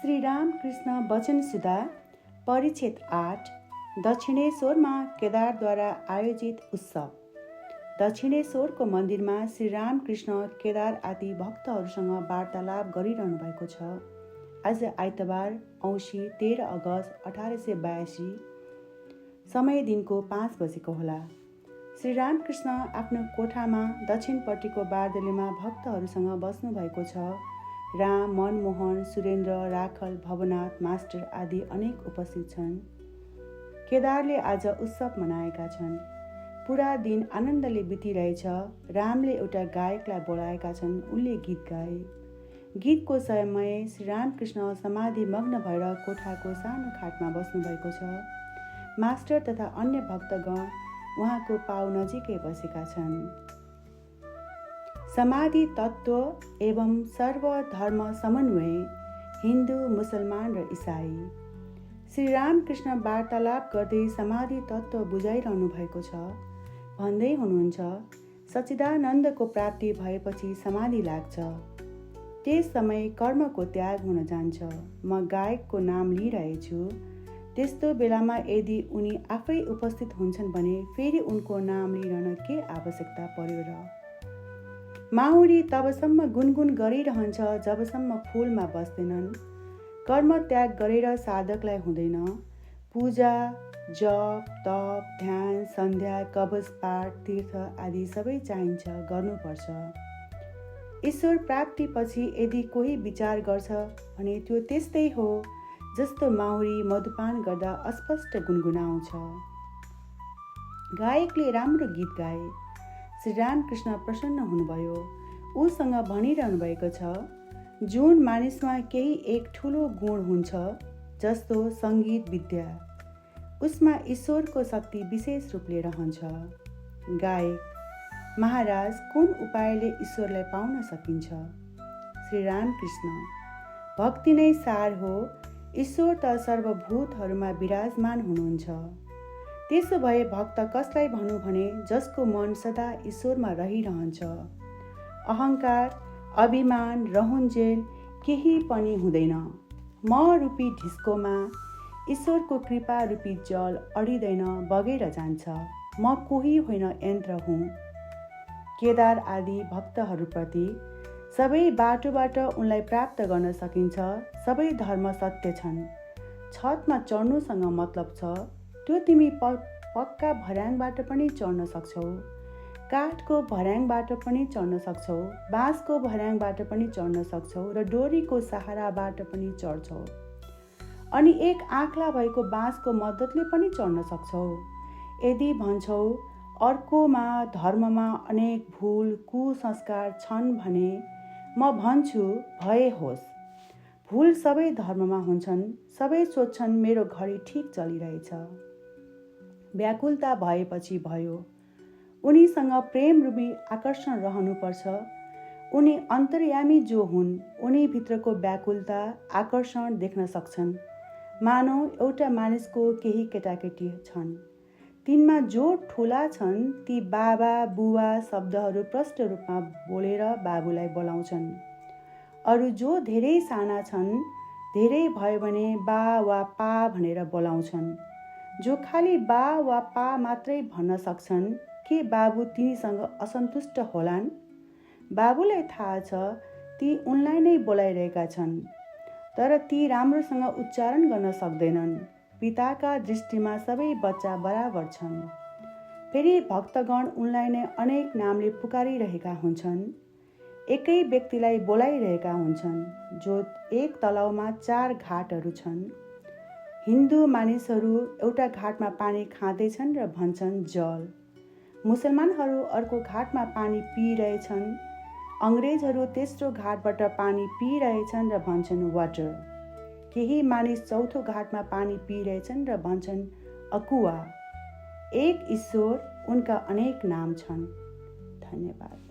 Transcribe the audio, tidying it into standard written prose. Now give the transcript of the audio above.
श्री रामकृष्ण वचन सुधा परिच्छेद 8 दक्षिणेश्वरमा केदारद्वारा आयोजित उत्सव। दक्षिणेश्वरको मन्दिरमा श्री रामकृष्ण केदार आदि भक्तहरूसँग वार्तालाप गरिरहनु भएको छ। आज आइतबार औँसी 13 अगस्त 1882 समय दिनको 5 बजेको होला। श्री रामकृष्ण आफ्नो कोठामा दक्षिणपट्टिको बारदलीमा भक्तहरूसँग बस्नु भएको छ। राम, मनमोहन, सुरेन्द्र, राखल, भवनाथ, मास्टर आदि अनेक उपस्थित छन्। केदारले आज उत्सव मनाएका छन्। पुरा दिन आनन्दले बितिरहेछ। रामले एउटा गायकलाई बोलाएका छन्। उनले गीत गाए। गीतको समय श्री रामकृष्ण समाधि मग्न भएर कोठाको सानो खाटमा बस्नु भएको छ। मास्टर तथा अन्य भक्तगण उहाँको पाउ नजिकै बसेका छन्। समाधि तत्त्व एवं सर्वधर्म समन्वय, हिन्दू, मुसलमान र इसाई। श्री रामकृष्ण वार्तालाप गर्दै समाधि तत्त्व बुझाइरहनु भएको छ। भन्दै हुनुहुन्छ, सच्चिदानन्दको प्राप्ति भएपछि समाधि लाग्छ। त्यस समय कर्मको त्याग हुन जान्छ। म गायकको नाम लिइरहेछु। त्यस्तो बेलामा यदि उनी आफै उपस्थित हुन्छन् भने फेरि उनको नाम लिइरहन के आवश्यकता पर्यो र? माउरी तबसम्म गुनगुन गरिरहन्छ जबसम्म फुलमा बस्दैनन्। कर्म त्याग गरेर साधकलाई हुँदैन। पूजा, जप, तप, ध्यान, सन्ध्या, कवच पाठ, तीर्थ आदि सबै चाहिन्छ, गर्नुपर्छ। ईश्वर प्राप्तिपछि यदि कोही विचार गर्छ भने त्यो त्यस्तै हो जस्तो माउरी मधुपान गर्दा अस्पष्ट गुनगुनाउँछ। गायकले राम्रो गीत गाए। श्री रामकृष्ण प्रसन्न हुनुभयो। उसँग भनिरहनु भएको छ, जुन मानिसमा केही एक ठुलो गुण हुन्छ जस्तो सङ्गीत विद्या, उसमा ईश्वरको शक्ति विशेष रूपले रहन्छ। गायक: महाराज, कुन उपायले ईश्वरलाई पाउन सकिन्छ? श्री रामकृष्ण: भक्ति नै सार हो। ईश्वर त सर्वभूतहरूमा विराजमान हुनुहुन्छ। त्यसो भए भक्त कसलाई भनौँ भने जसको मन सदा ईश्वरमा रहिरहन्छ। अहङ्कार, अभिमान, रहुन्जेल केही पनि हुँदैन। म रूपी ढिस्कोमा ईश्वरको कृपा रूपी जल अडिँदैन, बगेर जान्छ। म कोही होइन, यन्त्र हुँ। केदार आदि भक्तहरूप्रति सबै बाटोबाट उनलाई प्राप्त गर्न सकिन्छ। सबै धर्म सत्य छन्। छतमा चढ्नुसँग मतलब छ, त्यो तिमी पक्का भर्याङबाट पनि चढ्न सक्छौ, काठको भर्याङबाट पनि चढ्न सक्छौ, बाँसको भर्याङबाट पनि चढ्न सक्छौ र डोरीको सहाराबाट पनि चढ्छौ। अनि एक आँखला भएको बाँसको मद्दतले पनि चढ्न सक्छौ। यदि भन्छौ अर्कोमा धर्ममा अनेक भुल कुसंस्कार छन् भने म भन्छु भए होस्। भुल सबै धर्ममा हुन्छन्। सबै सोच्छन् मेरो घडी ठिक चलिरहेछ। व्याकुलता भएपछि भयो। उनीसँग प्रेम रूपी आकर्षण रहनुपर्छ। उनी अन्तर्यामी जो हुन्, उनी भित्रको व्याकुलता, आकर्षण देख्न सक्छन्। मानौ एउटा मानिसको केही केटाकेटी छन्। तिनमा जो ठुला छन् ती बाबा बुवा शब्दहरू प्रष्ट रूपमा बोलेर बाबुलाई बोलाउँछन्। अरू जो धेरै साना छन्, धेरै भयो भने बा वा पा भनेर बोलाउँछन्। जो खालि बा वा पा मात्रै भन्न सक्छन्, के बाबु तिनीसँग असन्तुष्ट होलान्? बाबुलाई थाहा छ ती उनलाई नै बोलाइरहेका छन्, तर ती राम्रोसँग उच्चारण गर्न सक्दैनन्। पिताका दृष्टिमा सबै बच्चा बराबर छन्। फेरि भक्तगण उनलाई नै अनेक नामले पुकारिरहेका हुन्छन्। एकै व्यक्तिलाई बोलाइरहेका हुन्छन्। जो एक तलाउमा 4 घाटहरू छन्। हिन्दू मानिसहरू एउटा घाटमा पानी खाँदैछन् र भन्छन् जल। मुसलमानहरू अर्को घाटमा पानी पिइरहेछन्। अङ्ग्रेजहरू तेस्रो घाटबाट पानी पिइरहेछन् र भन्छन् वाटर। केही मानिस चौथो घाटमा पानी पिइरहेछन् र भन्छन् अकुवा। एक ईश्वर, उनका अनेक नाम छन्। धन्यवाद।